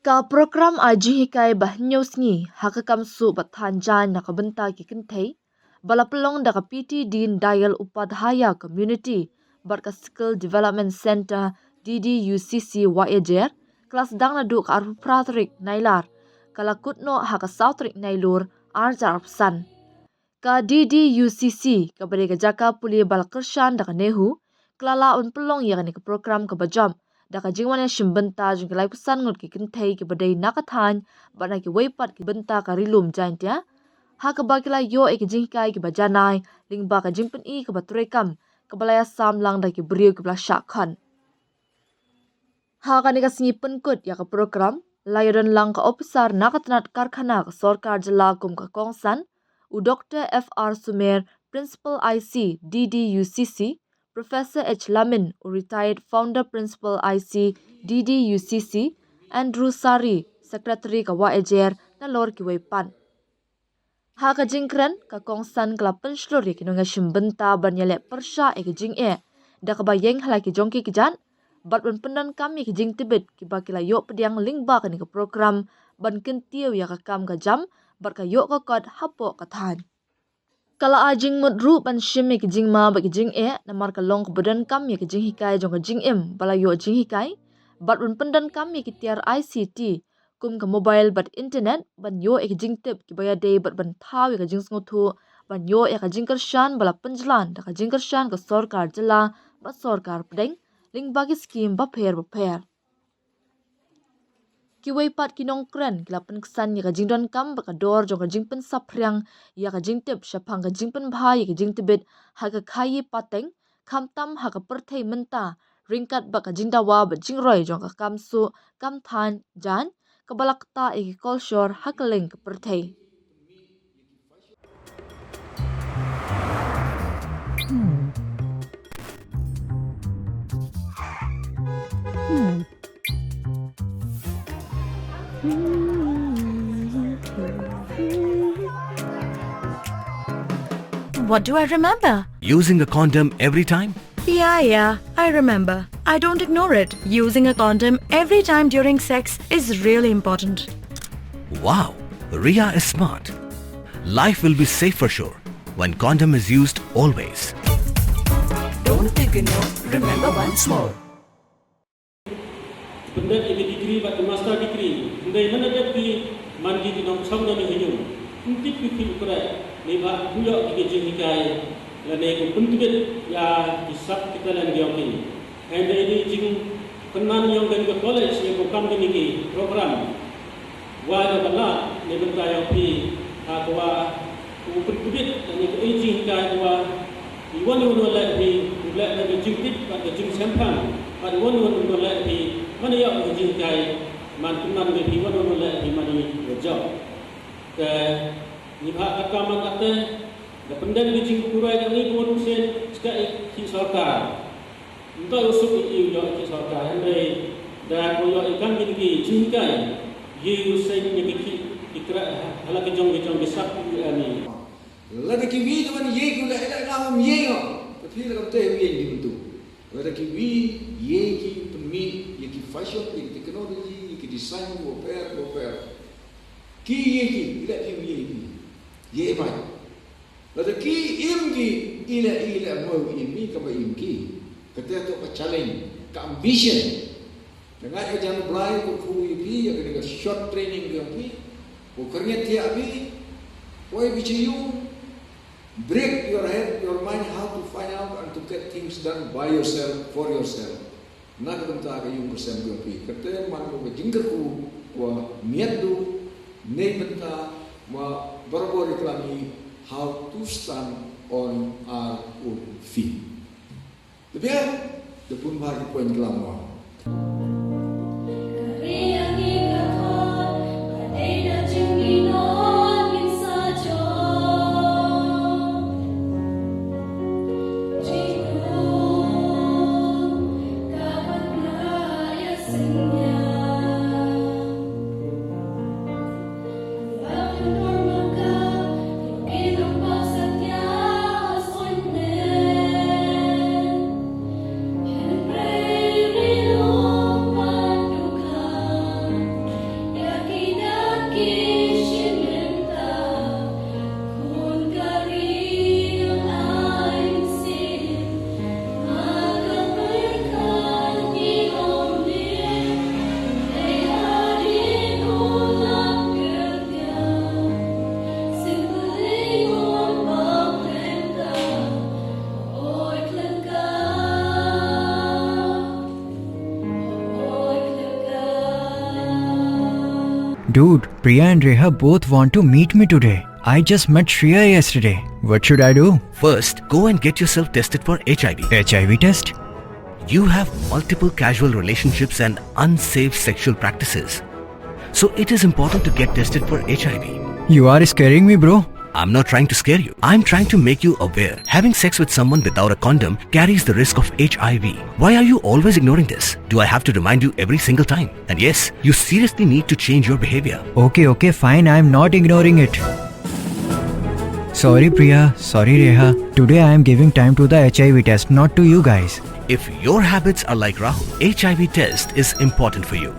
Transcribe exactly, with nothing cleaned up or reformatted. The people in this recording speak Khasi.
Ka program ai jinghikai ba hynñiew sngi ha ka kam suh bad than jaiñ na ka bynta ki kynthei, ba la pynlong da ka P T Deen Dayal Upadhyaya Community bad ka Skill Development Centre, D D U C C, Wahiajer, ka la sdang naduh ka arphew phra tarik Nailar, ka la kut noh ha ka saw tarik Nailur, arhajar arphew san. Ka D D U C C, kaba dei ka jaka pule ba la kyrshan da ka NEHU, ka la lah ban pynlong ïa kane ka program kaba jop da ka jingwan ïashim bynta jong ki laiphew san ngut ki kynthei kiba dei na ka thaiñ bad na kiwei pat ki bynta ka Ri-lum Jaiñtia, ha kaba ki la ïoh ïa ki jinghikai kiba janai lyngba ka jingpyni kaba treikam kaba la ïasam lang da ki briew kiba la shah khot. Ha kane ka sngi pynkut ïa ka program, la ïadon lang ka ophisar na ka tnat karkhana ka sorkar jylla kum ka kongsan, u Doctor F R Sumer, Principal I C, D D U C C, Professor H Lamin, u Retired Founder Principal I C, D D U C C, Andrew Sari, Secretary ka Wahiajer, nalor kiwei pat. Ha ka jingkren, ka kongsan ka la pynshlur ïa ki nongïashim bynta ban ïaleh pyrshah ïa ki jingeh da kaba ïeng ha la ki jong ki kjat bad ban pyndonkam ïa ki jingtbit kiba ki la ïoh pdiang lyngba kane ka program ban kyntiew ïa ka kam ka jam bad ka ïoh ka kot hapoh ka thaiñ. Ka la ai jingmut ruh ban shim ïa ki jingma bad ki jingeh namar ka long kaba donkam ïa ki jinghikai jong ka jingim ba la ïoh jinghikai bad ban pyndonkam ïa ki tiar I C T kum ka mobile bad internet ban ïoh ïa ka jingtip kiba ïadei bad ban thaw ïa ka jingsngewthuh, ban ïoh ïa ka jingkyrshan ba la pynjlan da ka jingkyrshan ka sorkar jylla bad sorkar pdeng lyngba ki skim bapher bapher. Kiwei pat ki nongkren ki la pynksan ïa ka jingdonkam bad ka dor jong ka jingpynsaphriang ïa ka jingtip shaphang ka jingpynbha ïa ka jingtbit ha ka khaïi pateng, khamtam ha ka pyrthei mynta, ryngkat bad ka jingdawa bad jingroi jong ka kam suh kam than jaiñ, kaba la ktah ïa ki kolshor ha kylleng ka pyrthei. What do I remember? Using a condom every time? Yeah, yeah, I remember. I don't ignore it. Using a condom every time during sex is really important. Wow, Ria is smart. Life will be safe for sure when condom is used always. Don't ignore, remember once more. Pyndet ïa ki degree bad ki master degree, hynrei mynta dep ki man ki ki nongchong na ki hynñiew. Ym tip ki phi u kre, ne ba u ïoh ki jinghikai lane ki pyntbit ïa ki sap ki talent ki ong ki. Hynrei ni jingkynman ïong kane ka college ïa ko kam kane ki program. Wa da ba la ne bynta ïong phi ha ka wa u pyntbit ne ka jinghikai ka wa i wan i wan leh phi u leh ne ka jingtip bad ka jingsemphang bad i wan i wan leh phi man ïa ka jinghikai man kynman ne phi wan i wan leh phi man i wa jop. Ka ni bha ka kam man ka te da pyndem ki jingkurai ka ni ko tu sen ska i ki sorkar. Nta u suk i u ïoh ki sorkar hynrei da ko ïoh i kam kine ki jinghikai. Ye u seng ne ki ki ki kra hala ki jong ki jong ki sap ki ani. Lada ki wi ki wan ye ki u leh leh na hom ye ngo. Ka phi la kam te u ye ni myntu. Lada ki wi ye ki pynmih ye ki fashion ye ki technology ye ki design wo per wo per. Ki ye ki i leh ki u ye ki. Ye bai. Lada ki im ki i leh i leh mo im i kaba im ki. Kata to ka challenge, ka ambition. Ka ngai ka jan Blai ko khu ïa phi ïa ka short training ïa phi. Ko kyrnget ïa phi. Poi phi chi yu. Break your head, your mind, how to find out and to get things done by yourself, for yourself. Na ka bynta ka ïung ka sem ka phi. Kata man ko ka jingkyrkhu wa miat du nei bynta wa barabor i klam i how to stand on our own feet. Te biang da pun ba ki point klam wa. Dude, Priya and Reha both want to meet me today. I just met Shreya yesterday. What should I do? First, go and get yourself tested for H I V. H I V test? You have multiple casual relationships and unsafe sexual practices. So it is important to get tested for H I V. You are scaring me, bro. I'm not trying to scare you. I'm trying to make you aware. Having sex with someone without a condom carries the risk of H I V. Why are you always ignoring this? Do I have to remind you every single time? And yes, you seriously need to change your behavior. Okay, okay, fine. I'm not ignoring it. Sorry, Priya. Sorry, Reha. Today I am giving time to the H I V test, not to you guys. If your habits are like Rahul, H I V test is important for you.